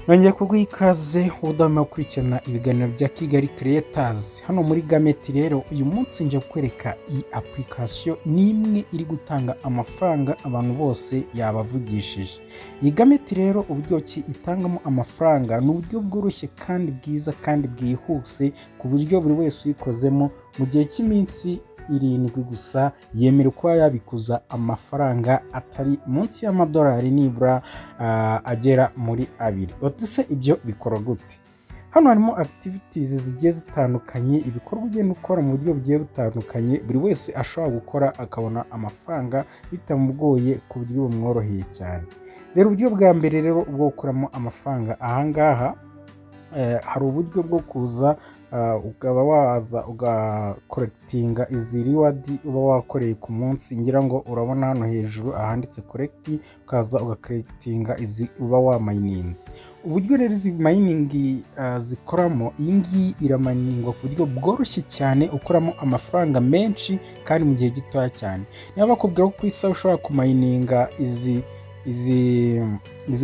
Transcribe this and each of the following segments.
Nongeye kuguha ikaze udahwema gukurikirana ibiganiro bya Kigali Creators hano muri Gameti. Rero uyu munsi nje kukwereka iyi application, ni imwe iri gutanga amafaranga, abantu bose yabavugishije. Iyi Gameti rero, uburyo ki itangamo amafaranga ni uburyo bworoshye kandi bwiza kandi bwihuse, ku buryo buri wese uyikozemo mu gihe cy'iminsi 7 gusa yemerewe kuba yabikuza amafaranga atari munsi y'amadolari nibura agera muri 2. Uti se ibyo bikora gute? Hano harimo activities zigiye zitandukanye, ibikorwa ugenda ukora mu buryo bugiye butandukanye, buri wese ashobora gukora akabona amafaranga bitamugoye, ku buryo bumworoheye cyane. Rero uburyo bwa mbere rero bwo gukuramo amafaranga ahangaha, hari uburyo bwo kuza ukaba waza ugacollectinga izi reward uba wakoreye ku munsi. Ngira ngo urabona hano hejuru ahanditse collect, ukaza ugacollectinga izi uba wamayininze. Uburyo rero izi mining zikoramo, iyi ngiyi iramayiningwa ku buryo bworoshye cyane, ukuramo amafaranga menshi kandi mu gihe gitoya cyane. Niba bakubwira ko ku isaha ushobora kumayininga izi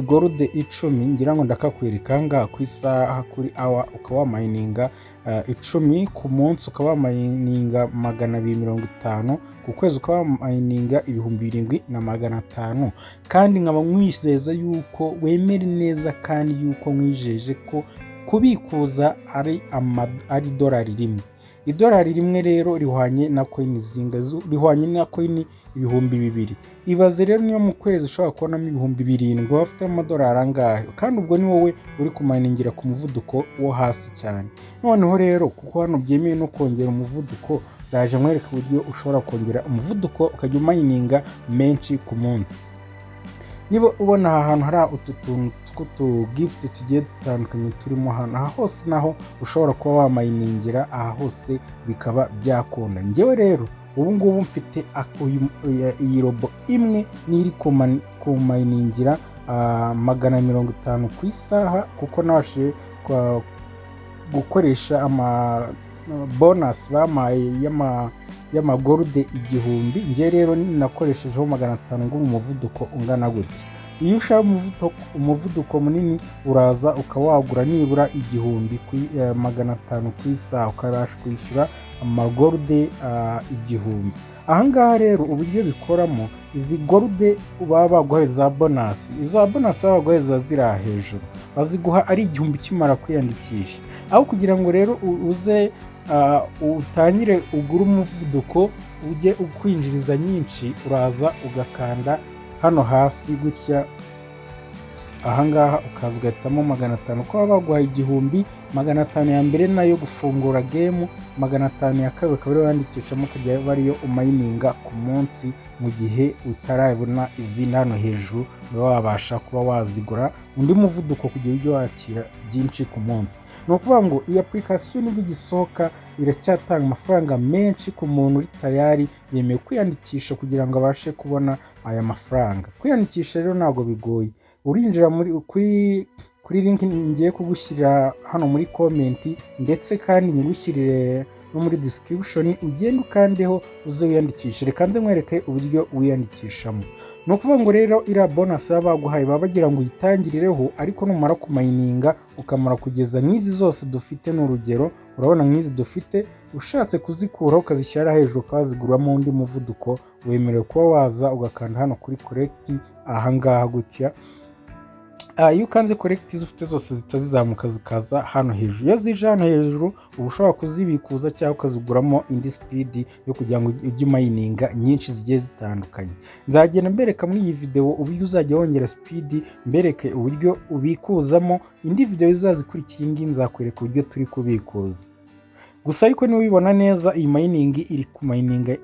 gold 10, ngira ngo ndakakwereka ahangaha, ku isaha, kuri hour ukaba wamayininga 10, ku munsi ukaba wamayininga 250, ku kwezi ukaba wamayininga 7500. Kandi nkaba nkwizeza yuko wemere neza, kandi yuko nkwijeje ko kubikuza ari idolari 1. Idolari 1 rero rihwanye na coin zinga? Rihwanye na coin 2000. Ibaze rero, niyo mu kwezi ushobora kubonamo 7000, waba ufite amadolari angahe? Kandi ubwo ni wowe uri kumayiningira ku muvuduko wo hasi cyane. Noneho rero, kuko hano byemewe no kongera umuvuduko, ndaje nkwereka uburyo ushobora kongera umuvuduko ukajya umayininga menshi ku munsi. Niba ubona aha hantu hari utu tuntu tw'utugift tugiye dutandukanye turimo hano, aha hose naho ushobora kuba wamayiningira, aha hose bikaba byakunda. Njyewe rero ubu ngubu mfite iyi robot imwe n'iri kumayiningira 150 ku isaha, kuko nabashije gukoresha ama bonus bampaye y'amagold 1000. Njye rero nakoreshejeho 500 ngo umuvuduko ungana gutya. Iyo ushaka umuvuduko munini, uraza ukaba wagura nibura 1000, 500 ku isaha, ukabasha kwishyura amagold 1000. Ahangaha rero uburyo bikoramo, izi gold baba baguhaye za bonus, iza bonus baba baguhaye ziba ziri aha hejuru, baziguha ari 1000 ukimara kwiyandikisha. Aho kugira ngo rero uze utangire ugure umuvuduko ujye ukwinjiriza nyinshi, uraza ugakanda hano hasi gutya ahangaha, ukaza ugahitamo 500, kuko baba baguhaye 1000. 500 ya mbere nayo gufungura game, 500 ya kabiri ukaba ariyo wandikishamo, ukajya ariyo umayininga ku munsi mu gihe utarabona izindi hano hejuru, uba wabasha kuba wazigura undi muvuduko kugira ujye wakira byinshi ku munsi. Ni ukuvuga ngo iyi application nibwo igisohoka, iracyatanga amafaranga menshi ku muntu uri tayari yemewe kwiyandikisha kugira ngo abashe kubona aya mafaranga. Kwiyandikisha rero ntabwo bigoye. Urinjira muri kuri link ngiye kugushyirira hano muri comment, ndetse kandi nyigushyirire no muri description, ugende ukandeho uze wiyandikishe. Reka nze nkwereke uburyo wiyandikishamo. Ni ukuvuga ngo rero iriya bonus baba baguhaye, baba bagira ngo uyitangirireho, ariko numara kumayininga ukamara kugeza nk'izi zose dufite, ni urugero, urabona nk'izi dufite, ushatse kuzikuraho ukazishyira hejuru ukaziguramo undi muvuduko, wemerewe kuba waza ugakanda hano kuri collect ahangaha gutya. Iyo ukanze collect, izo ufite zose zihita zizamuka zikaza hano hejuru. Iyo zije hano hejuru, uba ushobora kuzibikuza cyangwa ukaziguramo indi speed yo kugira ngo ujye umayininga nyinshi zigiye zitandukanye. Nzagenda mbereka muri iyi video uburyo uzajya wongera speed, mbereke uburyo ubikuzamo. Indi video izaza ikurikiye iyi ngiyi nzakwereka uburyo turi kubikuza gusa. Ariko niba ubibona neza, iyi mining iri kumayininga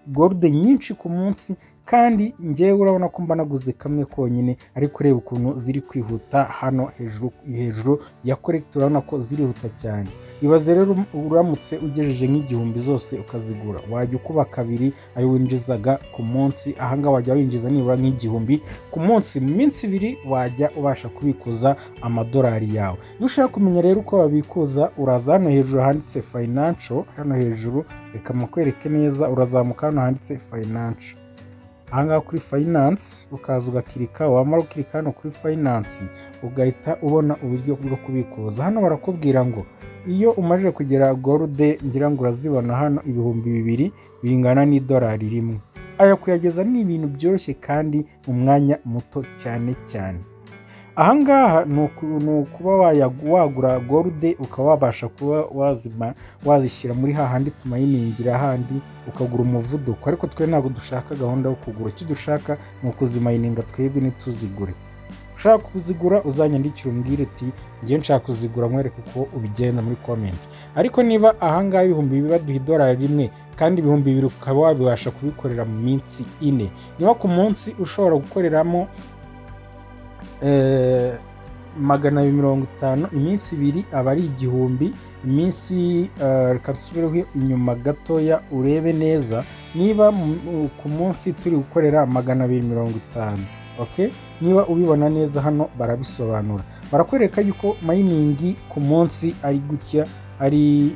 gold nyinshi ku munsi, kandi ngewe urabona ko mba naguze kamwe konyine, ariko reba ukuntu ziri kwihuta hano hejuru, hejuru ya collect, urabona ko zirihuta cyane. Ibaze rero uramutse ugejeje nk'igihumbi zose ukazigura, wajya ukuba kabiri ayo winjizaga ku munsi. Ahangaha wajya winjiza nibura nk'igihumbi ku munsi, mu minsi 2 wajya ubasha kubikuza amadolari yawe. Iyo ushaka kumenya rero uko babikuza, uraza hano hejuru handitse financial. Hano hejuru, reka mukwereke neza, urazamuka hano handitse financial. Ahangaha kuri finance, ukaza ugakirika. Wamara gukirika hano kuri finance, ugahita ubona uburyo bwo kubikuza. Hano barakubwira ngo iyo umaze kugera gold, ngira ngo urazibona hano, 2000 bingana n'idolari 1. Aya kuyageza ni ibintu byoroshye kandi mu mwanya muto cyane cyane. Ahangaha ni ukuba wagura gold, ukaba wabasha kuba wazima wazishyira muri hahandi tumayiningira, handi ukagura umuvuduko. Ariko twe ntabwo dushaka gahunda yo kugura, icyo dushaka ni ukuzimayininga twebwe, ntituzigure. Ushaka kuzigura uzanyandikira umbwire uti: "Njye nshaka kuzigura," mwereke uko ubigenza muri comment. Ariko niba ahangaha 2000 baduha idolari 1, kandi 2000 ukaba wabibasha kubikorera mu minsi 4, niba ku munsi ushobora gukoreramo 250, iminsi 2 aba ari 1000. Iminsi, reka nsubireho inyuma gatoya urebe neza. Niba ku munsi turi gukorera 250, okay? Niba ubibona neza hano barabisobanura, barakwereka yuko mining ku munsi ari gutya, ari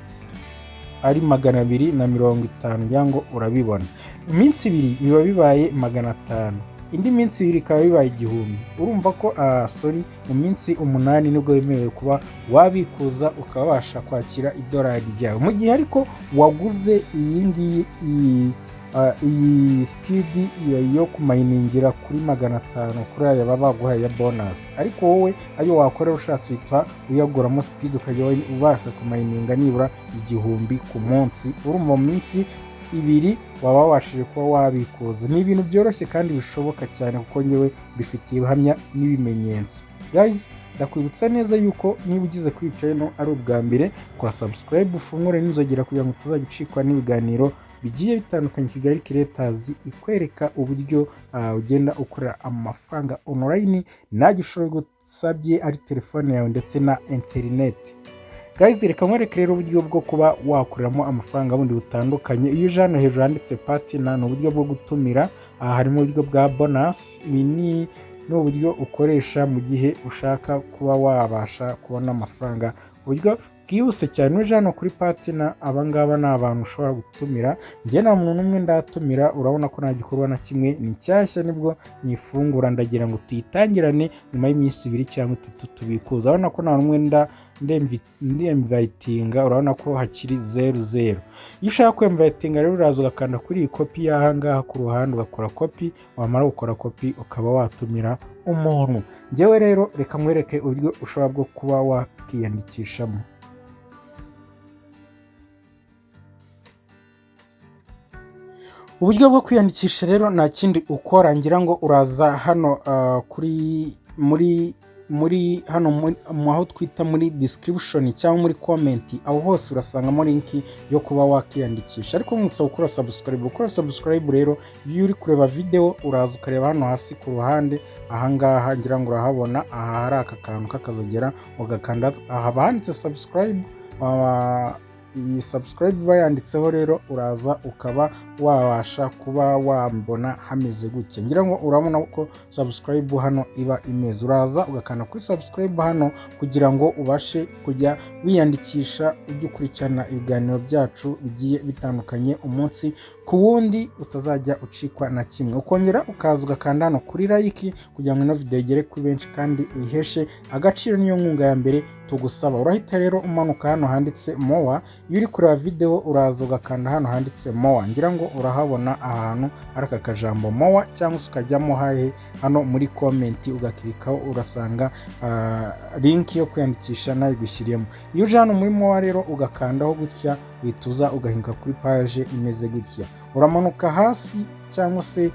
250, ngira ngo urabibona. Iminsi 2 biba bibaye 500, indi minsi 2 ikaba bibaye 1000. Urumva ko, sorry, mu minsi 8 nibwo wemerewe kuba wabikuza, ukabasha kwakira idolari ryawe. Mu gihe ariko waguze iyi ngiyi, iyi speed yo kumayiningira kuri 500 kuri aya baba baguhaye ya bonus, ariko wowe ayo wakorera ushatse uhita uyaguramo speed, ukajya ubasha kumayininga nibura 1000 ku munsi. Urumva mu minsi 2 waba wabashije kuba wabikuza. Ni ibintu byoroshye kandi bishoboka cyane, kuko ngewe bifitiye ibihamya n'ibimenyetso. Guys, ndakwibutsa neza yuko niba ugize kuri channel ari ubwa mbere, kora subscribe, ufungure n'inzogera kugira ngo utazajya ucikwa n'ibiganiro bigiye bitandukanye. Kigali Creators ikwereka uburyo ugenda ukorera amafaranga online nta gishoro gusabye, ari telefone yawe ndetse na interineti. Guys, reka nkwereke rero uburyo bwo kuba wakoreramo amafaranga bundi butandukanye. Iyo uje hano hejuru handitse partner, ni uburyo bwo gutumira. Aha harimo uburyo bwa bonus. Ibi ni uburyo ukoresha mu gihe ushaka kuba wabasha kubona amafaranga ku buryo bwihuse cyane. Uje hano kuri partner, abangaba ni abantu ushobora gutumira. Njye nta muntu n'umwe ndatumira, urabona ko nta gikorwa na kimwe, ni nshyashya, nibwo nyifungura. Ndagira ngo tuyitangirane, nyuma y'iminsi 2 cyangwa 3 tubikuza. Urabona ko nta n'umwe ndemvayitinga, urabona ko hakiri zeru zeru. Iyo ushaka kwemvayitinga rero, uraza ugakanda kuri iyi copy y'aha ngaha ku ruhande, ugakora copy. Wamara gukora copy, ukaba watumira umuntu. Njyewe rero reka nkwereke uburyo ushobora bwo kuba wakiyandikishamo. Uburyo bwo kwiyandikisha rero, nta kindi ukora, ngira ngo uraza hano kuri muri hano mu aho twita muri description cyangwa muri comment, aho hose urasangamo link yo kuba wakiyandikisha. Ariko nkwibutsa gukora subscribe. Gukora subscribe rero, iyo uri kureba video, uraza ukareba hano hasi ku ruhande ahangaha, ngira ngo urahabona aha hari aka kantu k'akazogera, ugakanda aha handitse subscribe. Iyi subscribe iba yanditseho rero, uraza ukaba wabasha kuba wambona hameze gutya. Ngira ngo urabona ko subscribe hano iba imeze. Uraza ugakanda kuri subscribe hano kugira ngo ubashe kujya wiyandikisha, ujye ukurikirana ibiganiro byacu bigiye bitandukanye umunsi ku wundi, utazajya ucikwa na kimwe. Ukongera ukaza ugakanda hano kuri like kugira ngo ino video igere kuri benshi kandi uyiheshe agaciro, niyo nkunga ya mbere tugusaba. Urahita rero umanuka hano handitse more. Iyo uri kureba video, uraza ugakanda hano handitse more, ngira ngo urahabona ahantu hari aka kajambo more, cyangwa se ukajyamo hahe hano muri comment ugakirikaho, urasanga link yo kwiyandikisha nayigushyiriyemo. Iyo uje hano muri more rero, ugakandaho gutya, uhita uza ugahinga kuri page imeze gutya. Uramanuka hasi cyangwa se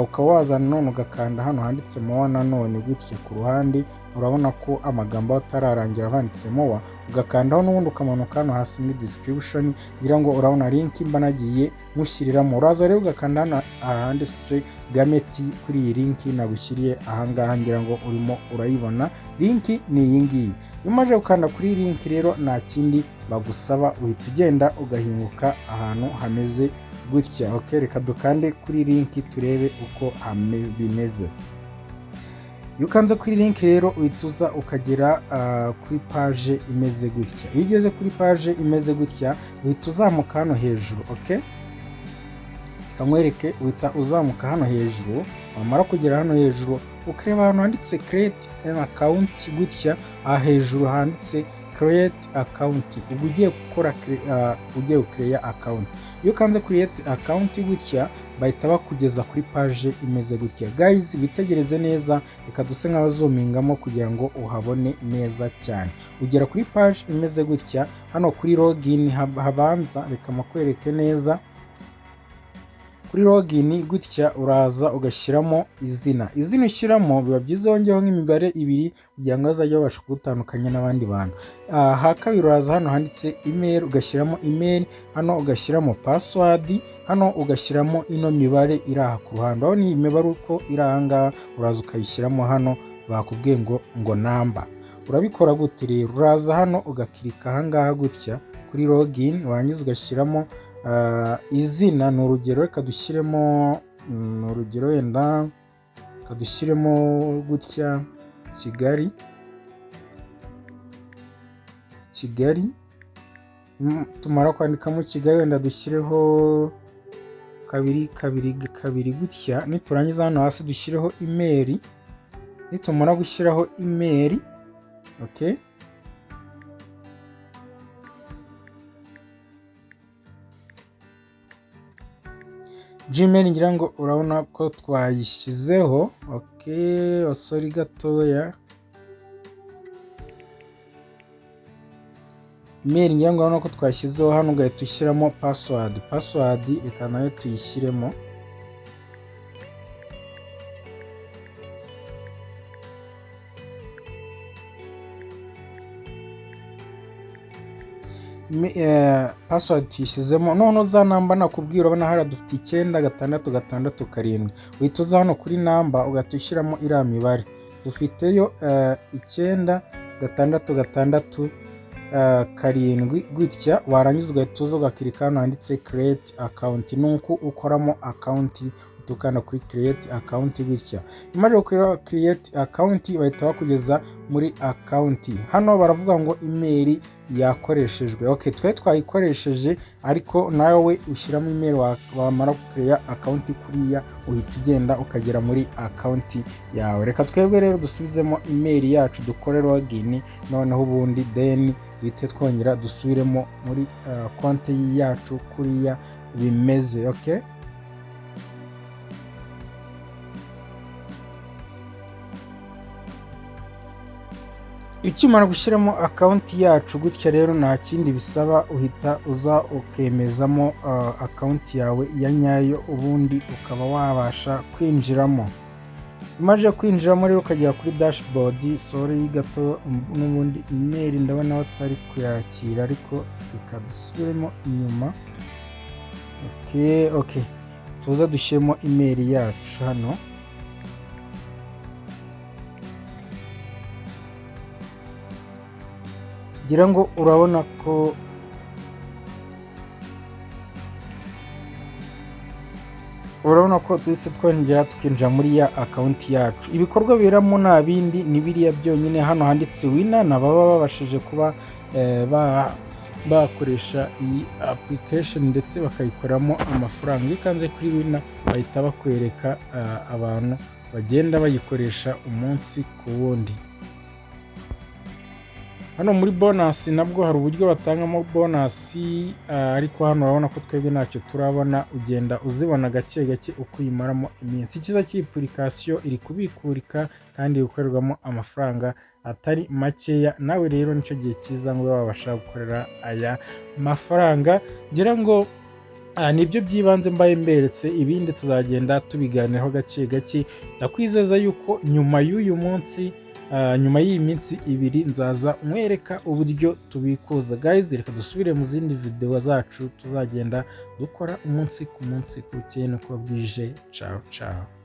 ukaba waza none ugakanda hano handitse more nanone gutya ku ruhande. Urabona ko amagambo atararangira handitse more, ugakandaho n'ubundi, ukamanuka hano hasi muri description, ngira ngo urabona link mba nagiye mushyiriramo. Uraza rero ugakanda hano ahanditse gameti kuri iyi link nagushyiriye ahangaha, ngira ngo urimo urayibona. Link ni iyi ngiyi. Iyo umaze gukanda kuri iyi link rero, nta kindi bagusaba, uhita ugenda ugahinguka ahantu hameze gutya. Ok, reka dukande kuri link turebe uko bimeze. Iyo ukanze kuri link rero, uhita uza ukagera kuri page imeze gutya. Iyo ugeze kuri page imeze gutya, uhita uzamuka hano hejuru. Ok, Kankwereke. Uhita uzamuka hano hejuru, wamara kugera hano hejuru ukareba ahantu handitse "Create an account" gutya. Aha hejuru handitse "Create account", ubwo ugiye gukora, ugiye gucreate account. Iyo ukanze "Create account" gutya, bahita bakugeza kuri page imeze gutya. Guys, witegereze neza, reka duse nk'abazoomingamo kugira ngo uhabone neza cyane. Ugera kuri page imeze gutya. Hano kuri login habanza, reka makwereke neza. Kuri login gutya, uraza ugashyiramo izina. Izina ushyiramo, biba byiza wongeyeho nk'imibare ibiri kugira ngo bazajye babasha kugutandukanya n'abandi bantu. Aha kabiri, uraza hano handitse email, ugashyiramo email. Hano ugashyiramo password. Hano ugashyiramo ino mibare iri aha ku ruhande. Urabona iyi mibare uko iri aha ngaha, uraza ukayishyiramo hano. Bakubwiye ngo number. Urabikora gute rero? Uraza hano ugaclicka aha ngaha gutya kuri login, warangiza ugashyiramo izina. Ni urugero, reka dushyiremo, ni urugero wenda, reka dushyiremo gutya Kigali, Kigali. Tumara kwandikamo Kigali, wenda dushyireho 222 gutya. Niturangiza, hano hasi dushyireho email. Nitumara gushyiraho email, okay, Gmail ngira ngo urabona ko twayishyizeho. Okay, sorry gatoya. Email ngira ngo urabona ko twashyizeho. Hano ugahita ushyiramo password. Password reka nayo tuyishyiremo. Password tuyishyizemo. Noneho za number nakubwira, urabona hariya dufite 9 6 6 7. Uhita uza hano kuri number, ugahita ushyiramo iriya mibare dufiteyo, 9 6 6 7 gutya. Warangiza ugahita uza ugaclicka hano handitse "Create account". Nuko ukoramo account, uhita ukanda kuri "Create account" gutya. Nyuma yo gukora create account, bahita bakugeza muri account. Hano baravuga ngo email yakoreshejwe. Okay, twe twayikoresheje, ariko nawe ushyiramo email. Wamara kucreate account kuriya, uhita ugenda ukagera muri account yawe. Reka twebwe rero dusubizemo email yacu, dukore login. Noneho ubundi then duhite twongera dusubiremo muri konti yacu kuriya bimeze. Okay, ukimara gushyiramo account yacu gutya rero, nta kindi bisaba, uhita uza ukemezamo account yawe ya nyayo, ubundi ukaba wabasha kwinjiramo. Umaze kwinjiramo rero, ukagera kuri dashboard. Sorry gato, n'ubundi email ndabona batari kuyakira, ariko reka dusubiremo inyuma. Okay, tuza dushyiremo email yacu hano. Ngira ngo urabona ko tuhise twongera tukinjira muri ya account yacu. Ibikorwa biberamo nta bindi, ni biriya byonyine. Hano handitse "Winner", ni ababa babashije kuba bakoresha iyi application ndetse bakayikoramo amafaranga. Iyo ukanze kuri "Winner", bahita bakwereka abantu bagenda bayikoresha umunsi ku wundi. Hano muri bonus nabwo hari uburyo batangamo bonus, ariko hano urabona ko twebwe ntacyo turabona. Ugenda uzibona gake gake uko uyimaramo iminsi. Icyiza cy'iyi application, iri kubikurika kandi iri gukorerwamo amafaranga atari makeya. Nawe rero nicyo gihe cyiza ngo ube wabasha gukorera aya mafaranga. Ngira ngo nibyo by'ibanze mbaye mberetse, ibindi tuzagenda tubiganiraho gake gake. Ndakwizeza yuko nyuma y'uyu munsi, nyuma y'iyi minsi 2, nzaza nkwereka uburyo tubikuza. Guys, reka dusubire mu zindi video zacu tuzagenda dukora umunsi ku munsi, ku bukeye nuko bwije. Ciao ciao.